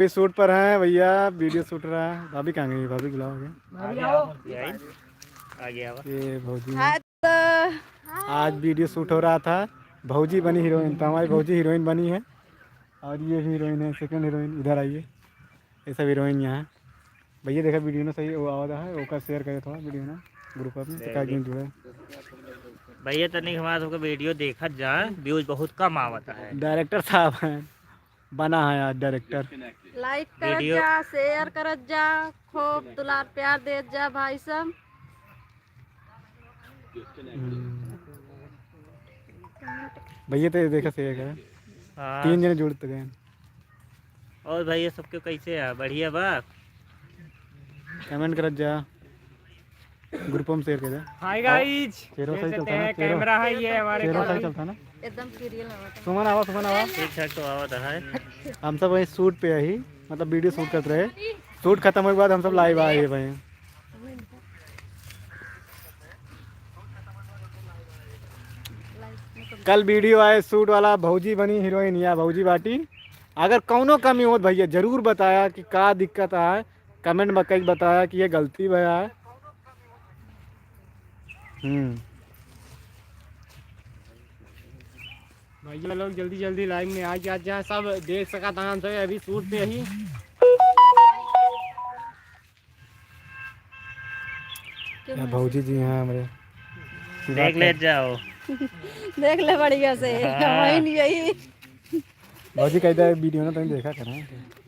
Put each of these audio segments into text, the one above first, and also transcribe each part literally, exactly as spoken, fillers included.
अभी शूट पर हैं भैया, वीडियो शूट रहा है। भाभी कहाँ गई? भाभी बुलाओ आगे। भाभी आओ। आ गया, आ गया। ये भौजी हैं। आज वीडियो शूट हो रहा था, भौजी बनी हीरोइन, तो हमारी भौजी हीरोइन बनी है और ये भी हीरोइन है, सेकंड हीरोइन। इधर आइए, ये सब हीरोइन यहाँ है। भैया देखा वीडियो ना सही वो आवाज है, ओका शेयर करे थोड़ा वीडियो ना ग्रुप में, तो का जुड़े। भैया तनिक हमारा सबका वीडियो देखत जाए, व्यूज बहुत कम आवत है। डायरेक्टर साहब हैं, बना है आज डायरेक्टर। लाइक करत जा, शेयर करत जा, खूब दुलार प्यार देत जा भाई सब। हम्म। भैया तो ये देखा शेयर करा। हाँ। तीन जने जुड़ तो गए। और भैया सबके कैसे है? बढ़िया बा? कमेंट करत जा। ग्रुप में शेयर कर दे। हाय गाइस, चेहरा सही चलता है ना? कैमरा है ये हमारे चेहरा सही चलता है ना? एकदम सीरियल में। सुमन आवा, सुमन आवा। ठीक ठाक तो आवत है। हम सब वही शूट पे ही, मतलब वीडियो शूट करत रहे। शूट खत्म होए के बाद हम सब लाइव आए हैं भाई। कल वीडियो आए शूट वाला, भौजी बनी हीरोइन या भौजी बाटी। अगर कौनो कमी होत भैया जरूर बताया कि का दिक्कत आए, कमेंट में कई बताया कि ये गलती भया है। हम्म। भैया लोग जल्दी जल्दी लाइव में आ जा, जा सब देख सका था हम सब अभी शूट पे ही। या भौजी जी हैं हमरे। देख ले जाओ। देख ले बढ़िया से। हाँ। वही नहीं यही। भौजी कह दे वीडियो ना तनी देखा करा।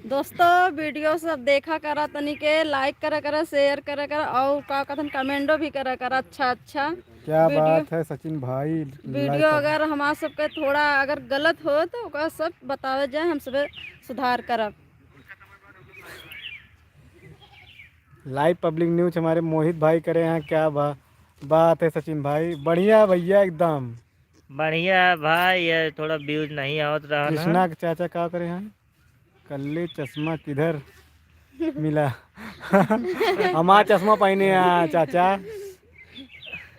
दोस्तों वीडियो सब देखा करा, तनी के लाइक करा करा, शेयर करा करा और का कथन कमेंटो भी करा करा। अच्छा अच्छा क्या वीडियो, बात है सचिन भाई। वीडियो अगर हमार सबके थोड़ा अगर गलत हो तो ओकरा सब बतावे जाए, हम सब सुधार करब। लाइव पब्लिक न्यूज हमारे मोहित भाई करे हैं। क्या बा-, बात है सचिन भाई, बढ़िया भैया एकदम। बढ़िया है भाई, ये थोड़ा व्यूज नहीं आवत रहा ना। कृष्णा के चाचा का करे हैं? कल्ले चश्मा किधर मिला? हमार चश्मा पहने हैं चाचा।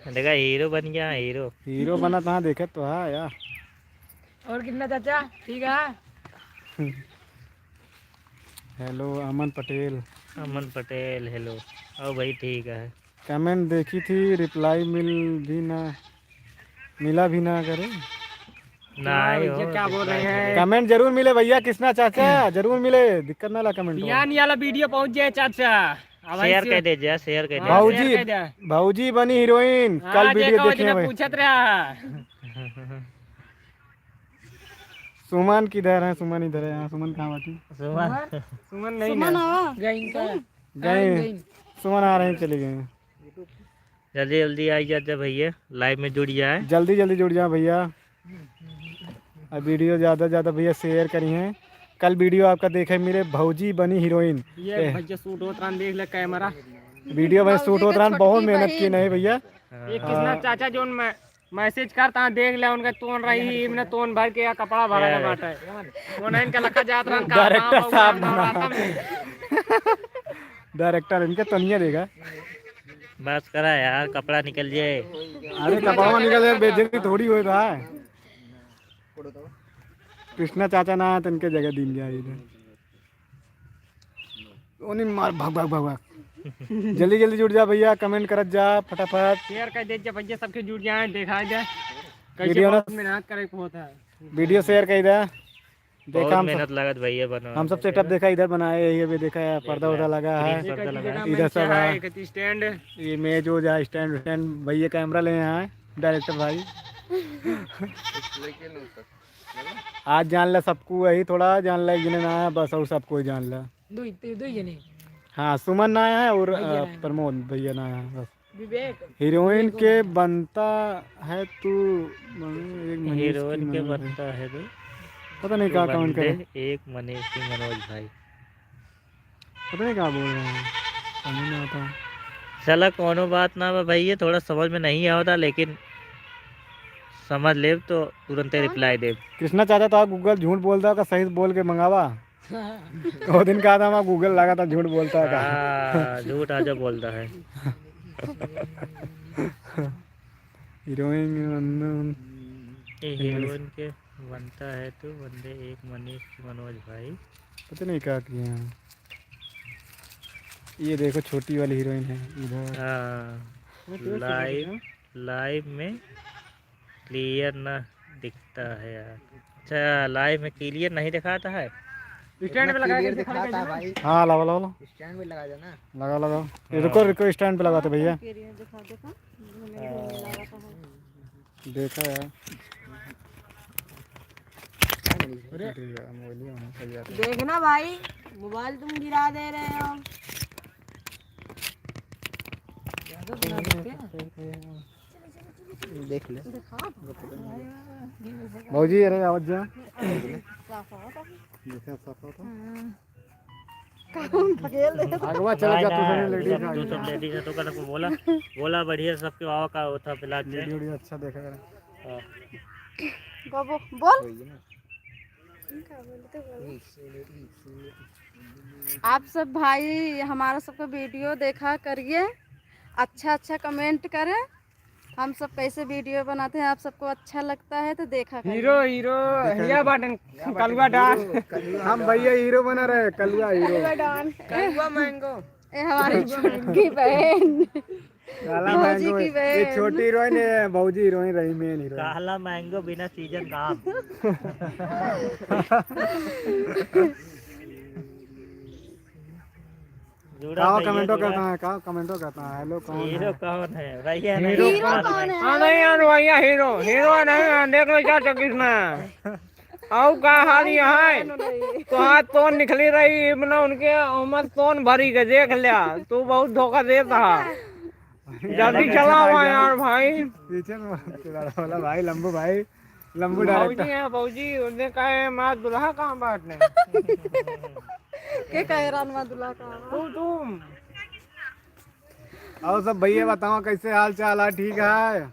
देखा हीरो बन गया, हीरो। हीरो बना था, देखे तो है यार। और कितना चाचा ठीक है? हेलो अमन पटेल। अमन पटेल हेलो। और भाई ठीक है। कमेंट देखी थी, रिप्लाई मिल भी ना, मिला भी ना करे। ना आए हो, क्या बोल रहे हैं? कमेंट जरूर मिले भैया, कृष्णा चाचा जरूर मिले, दिक्कत ना ला कमेंट में। बिहान वाला वीडियो पहुंच जाए चाचा। अब शेयर कर दे जा, शेयर कर दे। हाँ, भौजी, भौजी बनी हीरोइन, हाँ, कल वीडियो देखे भाई। पूछत रहा। सुमन किधर है? सुमन इधर है। हाँ, सुमन कहाँ बाटी? सुमन। सुमन नहीं सुमन ना। आवा। गए इनका। गए। गए। सुमन आ रहे हैं, चले गए। जल्दी जल्दी आई जा भैया, लाइव में जुड़ जाए। जल्दी जल्दी जुड़ जाए भैया। अब वीडियो ज़्यादा से ज़्यादा भैया शेयर करी हैं। कल वीडियो आपका देखे मिले, भौजी बनी हीरोइन। ये ए। भैया शूट होत रहन, देख ले कैमरा। वीडियो में शूट होत रहन, बहुत मेहनत की नहीं भैया। ये कृष्णा चाचा जो मैं मैसेज करता है, देख ले, उनका तोन रही, इमने तोन भर के या कपड़ा भरा के बाटे। वो ना इनका लखा जात रहन, का डायरेक्टर साहब बना। डायरेक्टर इनके तनिया देगा। बस करा यार, कपड़ा निकल जाए। अरे कपड़ा निकल जाए, बेइज्जती थोड़ी हो रहा है। कृष्णा चाचा ना है तो इनके जगह दिन जाए इधर। ओनी मार, भाग, भाग, भाग, भाग। जल्दी, जल्दी जुड़ जा भैया, कमेंट करत जा फटाफट। शेयर कर दे जा भैया, सबके जुड़ जाए, देखा जाए कैसे वीडियो ना बहुत मेहनत करे के होता है। वीडियो शेयर कर दे। देखा बहुत हम सब, मेहनत लागत भैया बनावे में। हम सब सेटअप देखा इधर बनाए, ये भी देखा है, पर्दा वर्दा लगा है। स्क्रीन पर्दा लगा है। इधर सब है। एक स्टैंड। ये मेज हो जाए, स्टैंड, स्टैंड, भैया कैमरा ले आए, डायरेक्टर भाई। आज जान ला सबको, यही थोड़ा जान ला, एक जने ना आया बस, और सबको ही जान ला। दो ही, दो ही जने। हाँ, सुमन ना आया है और, दो ही जने अ, आए। प्रमोद भैया ना आया है बस। विवेक। हीरोइन विवेक के होगा। बनता है तू, एक मनीष हीरोइन की के मनोज भाई। बनता है तू। पता नहीं तू का कमेंट करे। बंदे एक मनीष की मनोज भाई। पता नहीं का बोल रहे हैं, समझ नहीं आता। चला, कोनो बात ना बा भैया, थोड़ा समझ में नहीं आवता, लेकिन समझ लेब तो तुरंते हाँ। रिप्लाई देब। कृष्णा चाचा तो आप गूगल झूठ बोलता है, का सही बोल के मंगावा। वो दिन कहा था, हमारा गूगल लगा था, झूठ बोलता है का? हाँ, झूठ आजा बोलता है। हीरोइन, ये हीरोइन के बनता है तो बंदे एक मनीष मनोज भाई। पता नहीं क्या किए हैं। ये देखो, छोटी वाली हीरोइन है इधर। हाँ, लाइव, लाइव में क्लियर ना दिखता है यार। अच्छा, लाइव में क्लियर नहीं दिखाता है। स्टैंड पे लगा के दिखाता है भाई। हाँ, लगा, लगा, लगा। स्टैंड पे लगा देना। लगा, लगा। ये हाँ। रुको, रुको, स्टैंड पे लगाते भैया। दिखा, दिखा। देखा यार। अरे। अरे यार, मोबाइल में सही बात है। देखना भाई, मोबाइल तुम गिरा दे रहे हो। देख ले। भौजी, अरे आवाज जा। देखा, साफ होता। हाँ। काम भगेल दे। आगवा चला नहीं, जा, तू नहीं, सभी लेडीज तू सब लेडीज है, तो कल को बोला, बोला बढ़िया सबके आवा का होता फिलहाल से। वीडियो, वीडियो अच्छा देखा करें। हाँ। बाबू, बोल। वही है ना। आप सब भाई हमारा सबका वीडियो देखा करिए, अच्छा अच्छा कमेंट करें। हम सब कैसे वीडियो बनाते हैं, आप सबको अच्छा लगता है तो देखा करिए। हीरो, हीरो, देखा हिया करिए। बाटन, कलुआ डान। हम भैया हीरो बना रहे हैं, कलुआ हीरो। कलुआ डान। कलुआ मैंगो। ये हमारी छोटकी बहन। काला भौजी मैंगो, की ये बहन। छोटी हीरोइन है, भौजी हीरोइन रही, मेन हीरोइन। काला मैंगो बिना सीजन का आम। जुड़ा का भैया, कमेंटो जुड़ा। करता है, का कमेंटो करता है, हेलो कौन हीरो है? कौन है? भैया हीरो नहीं। हीरो कौन है? हाँ, नहीं यार, भैया हीरो, हीरो नहीं है, देख लो चार चौबीस में। आऊ का हाल यहाँ है? तो हाथ तोन निकली रही, इबना उनके उम्र तोन भरी के देख लिया, तू बहुत धोखा देता है। जल्दी चला हुआ यार भाई। पीछे में तेरा वाला भाई, लंबू भाई, लंबू भौजी डायरेक्टर। है, भौजी, उनने कहा है, "माँ दुल्हा कहाँ बाटने?" के कहे रान माँ दुल्हा कहाँ बा? तू, तू। और सब भैया बताओ, कैसे हाल चाल है? ठीक है,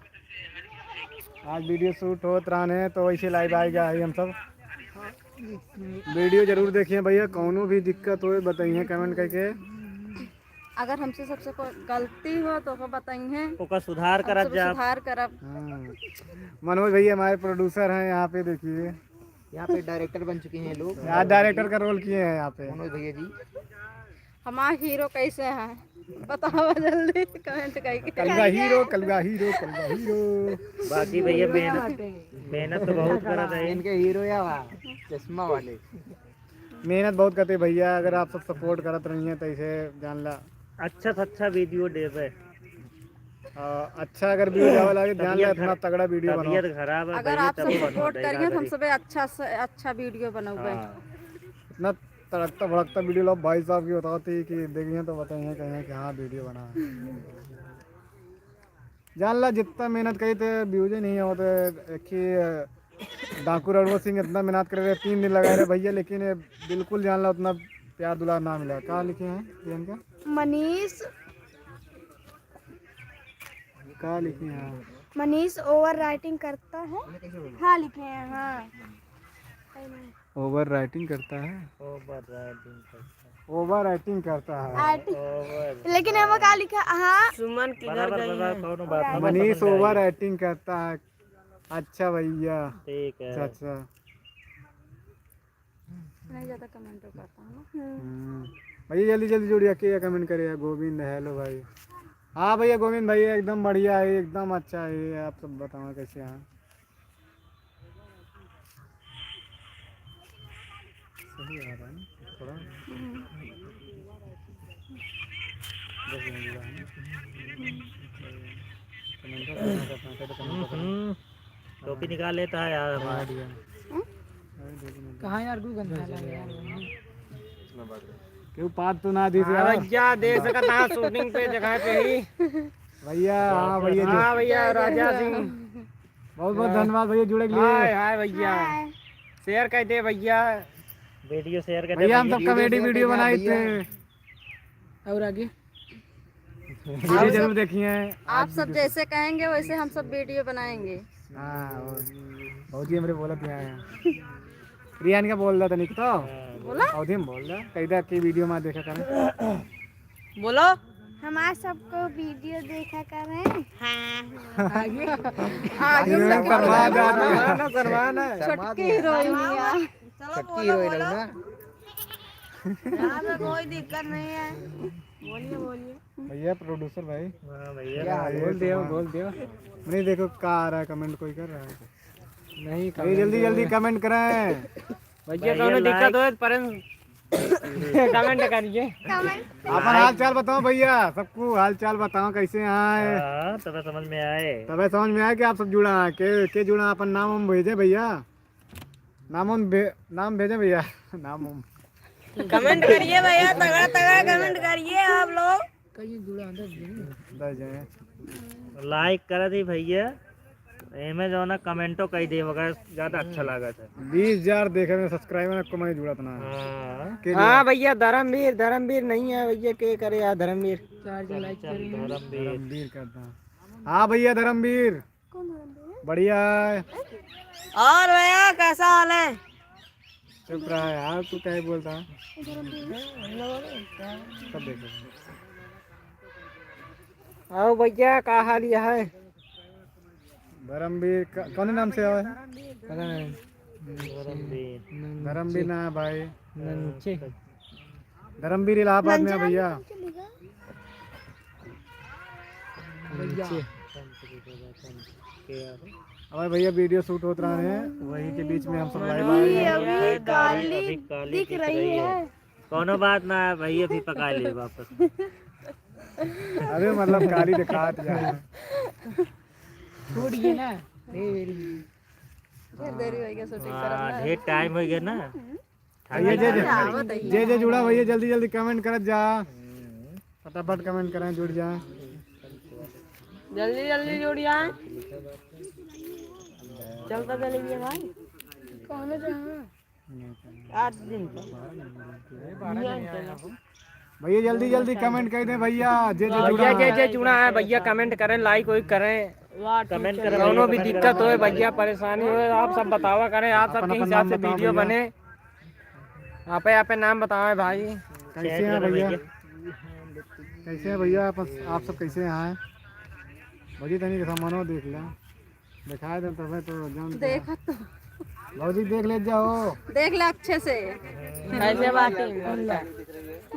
आज वीडियो शूट होत रहने तो वैसे लाइव आ गया है हम सब। वीडियो जरूर देखिए भैया, कौनो भी दिक्कत होए बताइए कमेंट करके। अगर हमसे सबसे कोई गलती हो तो ओका बताइए। ओका सुधार हम करब सब जा। सुधार करब। हाँ। मनोज भैया हमारे प्रोड्यूसर हैं, यहाँ पे देखिए। यहाँ पे डायरेक्टर बन चुके हैं लोग। यहाँ डायरेक्टर का रोल किए हैं यहाँ पे। मनोज भैया जी। हमारा हीरो कैसे है? बताओ जल्दी कमेंट करके। कलुआ हीरो, कलुआ हीरो, कलुआ हीरो। बाकी भैया मेहनत, मेहनत तो बहुत करत है। इनके हीरो या वा, चश्मा वाले। मेहनत बहुत करते भैया, अगर आप सब सपोर्ट करत रहिए तो इसे जान ला। अच्छा से अच्छा वीडियो देबे। आ, अच्छा अगर वीडियो आवे लागे, जान ला तबीयत इतना खर-, तगड़ा वीडियो बनाओ। तबीयत खराब है अगर भैया, आप सब तबीयत सपोर्ट बहुत करिए तो हम बेकार है। सबे अच्छा से अच्छा वीडियो बनौबे। हाँ। इतना तड़कता भड़कता वीडियो लो भाई साहब की बताते कि देखिए तो बताइए कहीं कि हाँ वीडियो बना है। जान ला जितना मेहनत करी थे व्यूज ही नहीं होते। एक ही, अ, डाकू रणवीर सिंह इतना मेहनत कर रहे, तीन दिन लगा रहे भैया, लेकिन ये बिल्कुल जान ला उतना प्यार दुलार ना मिला। का लिखे हैं ये इनका? मनीष। का लिखे हैं? मनीष ओवर राइटिंग करता है। हाँ लिखे हैं, हाँ। ओवर राइटिंग करता है। ओवर राइटिंग करता है। ओवर एक्टिंग करता है। एक्टिंग। ओवर। लेकिन हम का लिखा? हाँ। सुमन किधर बराबर, गई बराबर, है? कौनो बात नहीं। मनीष ओवर एक्टिंग करता है। अच्छा भैया। ठीक है। अच्छा, अच्छा। नहीं ज्यादा कमेंट करता हूँ ना। हम्म। भैया जल्दी जल्दी जोड़िया के कमेंट करे यार, गोविंद, हेलो भाई। हाँ भैया गोविंद भाई एकदम बढ़िया है, एकदम अच्छा है। आप सब बताओ कैसे हैं? सही आ रहा है थोड़ा। हम्म। दस मिनट हुआ है ना? कमेंट करना, करना, करना, करना। हम्म, हम्म। टोपी निकाल लेता है यार हमारा। कहाँ यार, गू गंदा लग रहा है। क्यों पाद तो ना दी हाँ यार? भैया, दे सकत हाँ, शूटिंग पे जगह पे ही। भैया, हाँ भैया, हाँ भैया, राजा सिंह। बहुत बहुत धन्यवाद भैया जुड़े के लिए। हाय, हाय भैया। हाय। शेयर कर दे भैया। वीडियो शेयर कर दे भैया, हम भैया। सब कॉमेडी वीडियो बनाए थे। और आगे? वीडियो जरूर देखिए। आप सब जैसे कहेंगे वैसे हम सब वीडियो बनाएंगे। हाँ, और भौजी हमरे बोलत यहाँ है। रियान का बोल रहा था निक तो। बोला? अवधी में बोल रहा। कैदा की वीडियो में देखा करें। बोलो। हमार सबको वीडियो देखा करें। हाँ। आगे। आगे। शर्मा जा रहा है। शर्मा ना, शर्मा ना। छोटकी हीरोइन है। चलो छोटकी बोलो, हीरोइन है बोलो। ना। यहाँ पे कोई दिक्कत नहीं है। बोलिए, बोलिए। भैया, producer भाई। हाँ भैया। क्या हाल है बोल दियो, तुम्हारा? बोल दियो। नहीं, देखो, का आ रहा है, comment कोई कर रहा है? नहीं, नहीं, comment जल्दी, जल्दी comment करें। भैया, भैया, कौनो दिक्कत like हो, पर comment करिए। Comment। अपन हाल चाल बताओ भैया, सबको हाल चाल बताओ, कैसे हैं? हाँ, तबे समझ में आए। तबे समझ में आए कि आप सब जुड़ा हैं। के, के जुड़ा, अपन नाम हम भेजे भैया, नाम हम भे-, नाम भेजे भैया, नाम हम। Comment करिए भैया, तगड़ा तगड़ा comment करिए आप लोग। कहीं जुड़ा, दस जने। दस जने। Like कर दी भैया। एमे जौन है, commentओ कई दे, मगर ज्यादा अच्छा लागत है। बीस हजार देखे में subscriber में कमाई जुड़त ना। हाँ। के लिए? हाँ भैया, धर्मवीर, धर्मवीर नहीं है भैया, के करे यार धर्मवीर? चार जन चल, like चल, करें। धर्मवीर। धर्मवीर करता। हाँ भैया, धर्मवीर। कौन धर्मवीर है? बढ़िया है। और भैया, कैसा हाल है? चुप रहा यार, तू क्या ही बोलता है? सब देख लेंगे। आओ भैया, का हाल यह है? धर्मवीर का, कौन नाम से आवे? पता नहीं। धर्मवीर। नंचे। धर्मवीर ना है भाई। नंचे। धर्मवीर इलाहाबाद में है भैया। नंचे। अबे भैया, video shoot होत रहा है, वही के बीच में हम सब live आए हैं। अभी काली दिख रही है। कौनो बात ना है भाई, अभी पका ले वापस। अरे मतलब काली दिखात यार। छोड़ ये ना। ढेर देरी हो गया shooting करत ना। ढेर time हो गया ना। भैया, जे, जे, जे, जे जुड़ा भैया, जल्दी, जल्दी comment करत जा। फटाफट comment करें, जुड़ जाए। जल्दी, जल्दी जुड़ जाए। चलता चले गया भाई। कौन है जहाँ? आठ दिन का। भैया, जल्दी, जल्दी comment कर दें भैया, जे, जे जुड़ा भैया, जे, है। जे जुड़ा है भैया, comment करें, like वाइक करें। Comment करें कौनो भैया, भी comment दिक्कत करें। होए भैया, परेशानी होए, आप सब बतावा करें, आप अपन, सबके अपन हिसाब नाम से बताओ video भैया। बने। आपे, आपे नाम बतावे भाई। कैसे हैं भैया? कैसे हैं भैया? आप, आप सब कैसे हैं? भौजी तनी के सामानो देख ले, दिखाए दे तबे तो जान। देखा तो। भौजी देख ले जाओ। देख ले अच्छे से। कैसे बाटी?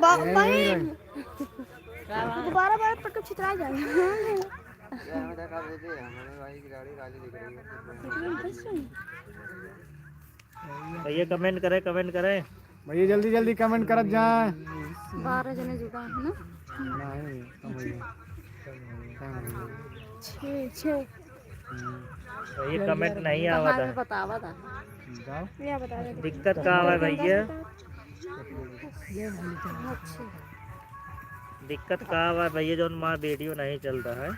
बा-, बहिन। दोबारा बार पटक छितरा जाए। भैया comment करें, comment करें। भैया जल्दी जल्दी comment करत जाए। बारह जने जुड़ा है ना? नहीं, कम हो गया। कम हो गया। छः, छः। हम्म। भैया comment नहीं आवत है। बतावा था। बताओ। दिक्कत का आवा है भैया? अच्छा। दिक्कत का आवा है भैया, जौन माँ video नहीं चलता है?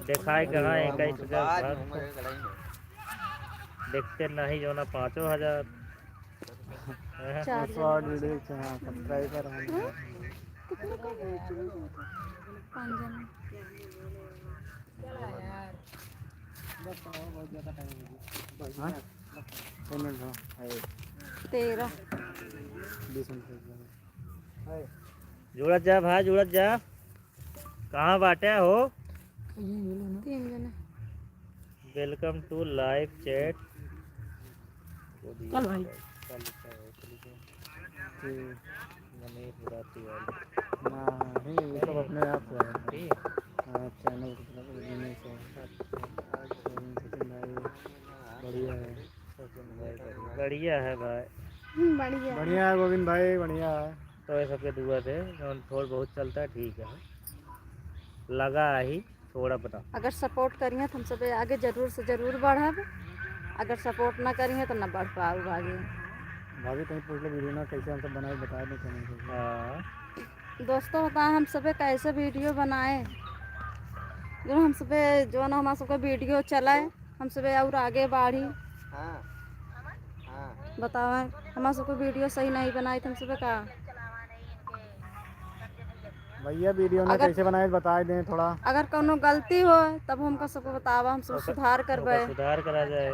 देखाए कहाँ इक्कीस हजार भक्त। देखते नहीं जो ना पाँचों हजार। हाँ। चार जने। Short video से, हाँ, subscriber हैं। हाँ? कितने का है? पाँच जने। हाँ? Comment हो। तेरह। बीस मिनट हो गया। जुड़त जा भाई, जुड़त जा। कहाँ बाटे हो? तीन जने। Welcome to live chat। चल भाई। चल, चल, चल, चल। जी। मनीष बुराती वाले। ना, नहीं, ये सब अपने आप से है। ठीक। हाँ, channel के तरफ से नहीं से। अच्छा। सचिन भाई, बढ़िया है। बढ़िया है भाई। हम्म, बढ़िया है। बढ़िया है गोविंद भाई, बढ़िया है। तो ये सबके दुआ से जौन थोड़ बहुत चलता है, ठीक है, लगा ही थोड़ा बता। अगर support करिए तो हम सब आगे जरूर से जरूर बढ़ब, अगर support ना करिए तो ना बढ़ पाऊ आगे। भाभी कहीं पूछ लो video ना कैसे हम सब बनाए, बता दें channel पे। हाँ। दोस्तों, बताएं हम सबे कैसे video बनाए, जो हम सबे, जो ना हमारा सबका video चलाए, हम सबे और आगे बढ़ी। हाँ। हाँ। बताओ, हमारा सबको video सही नहीं बनाई तो हम सबे का? भैया, video ना अगर, कैसे बनाए, बताए दें थोड़ा। अगर कौनो गलती हो, तब हमका सबको बतावा, हम सब ओकर, सुधार करबे। ओकर सुधार करा जाए।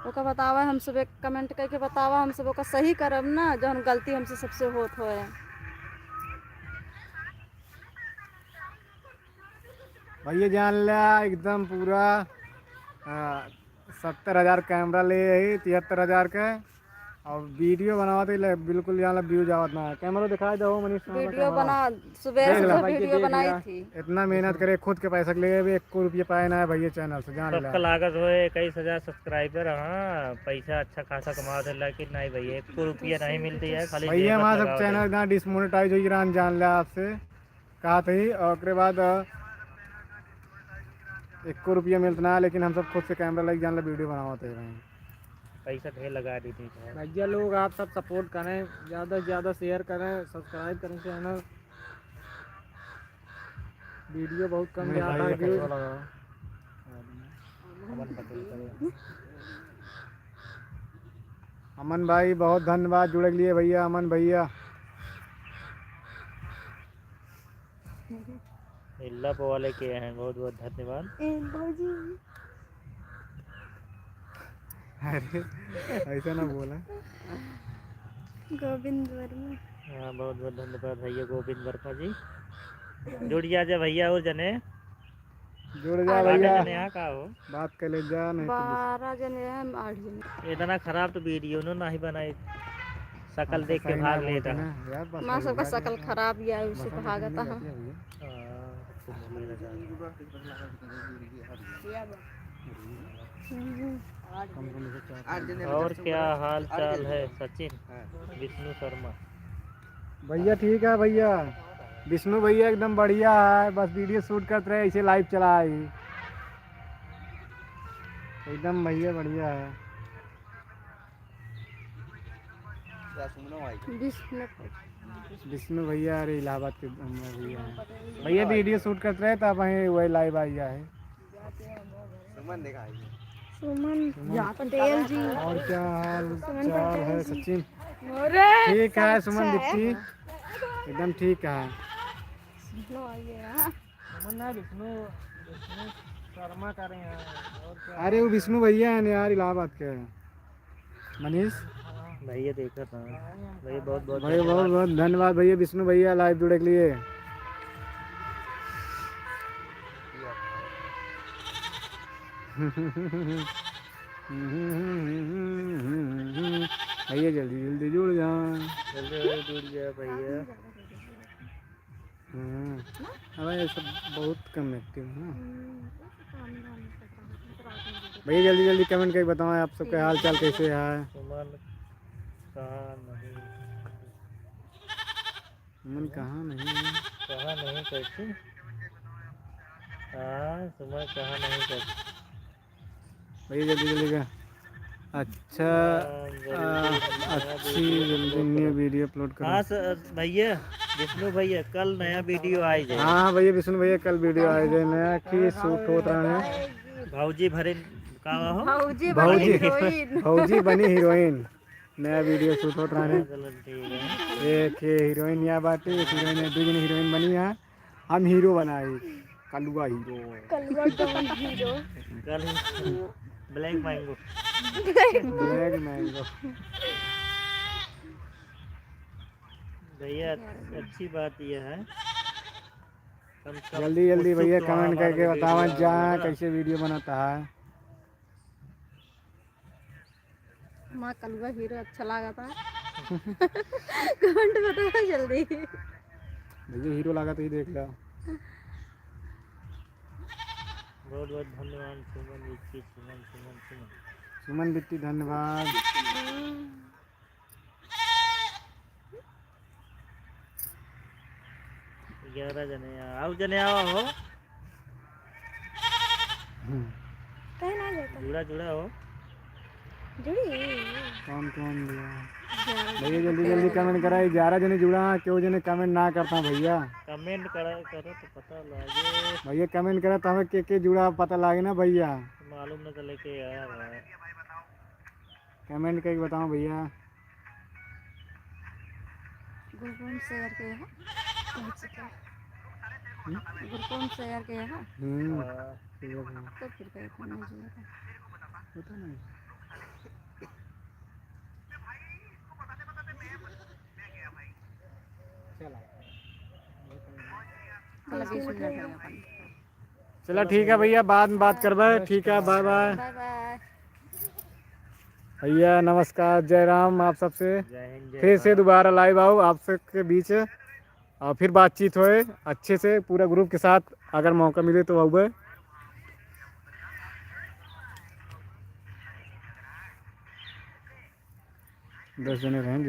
ओका बतावा, हम सब एक comment करके बतावा, हम सब ओका सही करब ना, जौन गलती हमसे सबसे होत होए। भैया जान ला एकदम पूरा, आ, सत्तर हजार कैमरा ले आई, तिहत्तर हजार के, और वीडियो बनावत ही ले, बिल्कुल यहाँ ला व्यूज आवत ना है। कैमरा दिखाई दो मनीष, वीडियो कैमरा। बना, सुबह देख ला। सुबह वीडियो देख बनाई ला। थी। इतना मेहनत करे, खुद के पैसा के लिए भी एक रुपया पाए ना है भैया चैनल से, जान ला। सबका लागत होए इक्कीस हजार सब्सक्राइबर, हाँ, पैसा अच्छा खासा कमा दे, लेकिन नहीं भैया, एक रुपया नहीं मिलती है, खाली भैया, मेहनत हमारा सब लगावत है। चैनल इतना डिसमोनेटाइज हो गया, जान ला आपसे। कहा थी, और ओकरे बाद, अ, एको रुपया मिलत ना, लेकिन हम सब खुद से कैमरा लेके जान ला वीडियो बनावत है भाई। पैसा ढेर लगा दी थी। भैया लोग, आप सब सपोर्ट करें, ज़्यादा से ज़्यादा शेयर करें, सब्सक्राइब करें चैनल। वीडियो बहुत कम नहीं जाता भाई, है ये व्यूज। कचरा लगा। अमन भाई, बहुत धन्यवाद जुड़े के लिए भैया, अमन भैया। इल्ला पे वाले के हैं, बहुत बहुत धन्यवाद। ए, भौजी। अरे, ऐसा ना बोला। गोविंद वर्मा। हाँ, बहुत बहुत धन्यवाद भैया गोविंद वर्मा जी। जुड़ जा, जा भैया और जने। जुड़ जा बारह भैया। जने यहाँ का हो? बात कर ले जा, नहीं तो बारह जने हैं, हम आठ जने। इतना खराब तो वीडियो नो नहीं बनाई। शकल हम तो देख के सही भाग ना लेता बोलते है। ना, यार, बस माँ सही सबका बात है। शकल खराब या, उसे भाषा भागता है। भैया। हाँ, तो बोले लगा। हम्म। कम से कम चार और क्या हाल चाल है सचिन? हाँ। विष्णु शर्मा। भैया ठीक है भैया, विष्णु भैया एकदम बढ़िया है, बस वीडियो शूट करत रहे, ऐसे लाइव चला आई। एकदम भैया बढ़िया है। विष्णु। विष्णु भैया, अरे इलाहाबाद के हम भैया हैं। भैया वीडियो शूट करत रहे, तब वहीं वही लाइव आ गया है। सुमन देखा है। सुमन सुमन। पटेल जी। और क्या हाल सुमन चाल पटेल है जी। सचिन? अरे, ठीक है सब सुमन अच्छा है। बिट्टी, एकदम ठीक है। सुनो, ये रहा। सुमन ना, विष्णु, विष्णु शर्मा का रहे हैं। और क्या? अरे वो विष्णु भैया हैं यार, इलाहाबाद के। मनीष? भैया देखा था। भैया बहुत बहुत भैया बहुत धन्यवाद। बहुत धन्यवाद भैया, विष्णु भैया लाइव जुड़े के लिए। भैया जल्दी जल्दी जुड़ जा। जल्दी जल्दी जुड़ जा भैया। हम्म। अब ये सब बहुत कम एक्टिव है ना। हम्म, काम धाम करता हूँ, रात में भी भैया जल्दी जल्दी कमेंट करके बताओ आप सबके हाल चाल कैसे है। सुमन कहाँ नहीं? सुमन कहाँ नहीं है? कहाँ नहीं करती? हाँ, सुमन कहाँ नहीं करती? भैया जल्दी जल्दी का। अच्छा, हाँ, जल्दी आ, नया अच्छी वीडियो जल्दी अपलोड न्यू करो। वीडियो अपलोड करो। हाँ सर, भैया, विष्णु भैया, कल नया वीडियो आ जाए। हाँ भैया, विष्णु भैया, कल वीडियो आ जाए, नया की शूट होत रहा है। भौजी भरे, का हो? भौजी भौजी, बनी हीरोइन। भौजी बनी हीरोइन, नया वीडियो शूट होत रहा है। चलो ठीक है। एक ये हीरोइन या बाटे, एक हीरोइन है, दो जन हीरोइन बनी है। हम हीरो बनाई, कलुआ हीरो। कलुआ डॉन हीरो। कल ब्लैक मैंगो। ब्लैक मैंगो। भैया, अच्छी बात यह है, कम से कम जल्दी जल्दी कुछ तो भैया कमेंट हमारा करके वीडियो बतावा जा आएगा। कैसे वीडियो बनाता है। हमारा कलुआ हीरो अच्छा लागा था। कमेंट बताओ जल्दी। भैया हीरो लागा तो ही देख ला। बहुत बहुत धन्यवाद सुमन जी, सुमन, सुमन, सुमन। सुमन बिट्टी धन्यवाद। हम्म। ग्यारह जने आ-, आउ जने आवा हो। हम्म। कहे ना जाता। जुड़ा, जुड़ा हो। जुड़ी। कौन, कौन दिया? ग्यारह भैया, जने। जल्दी, जल्दी कमेंट करा, ग्यारह जने जुड़ा, केहू जने कमेंट ना करता भैया। कमेंट करा, करो तो पता लागे। भैया, कमेंट करा तो हमें के, के जुड़ा पता लागे ना भैया। मालूम न चले के यार। कमेंट करके बताओ भैया। ग्रुप में शेयर किया है। पहुंच चुका है। हम्म? ग्रुप में शेयर किया है। हम्म। हाँ। शेयर है। तो फिर कहीं फोन नहीं जुड़ा था। पता नहीं। चला। चला, बीस मिनट हो गया अपन। चला, ठीक है भैया, बाद में बात करबे। ठीक है, बाय बाय। बाय बाय। भैया नमस्कार, जय राम आप सबसे। जय हिंद, जय फिर से भारत। दोबारा लाइव आओ आप सबके बीच और फिर बातचीत होए अच्छे से पूरा ग्रुप के साथ, अगर मौका मिले तो आउबे। दस जने रहें।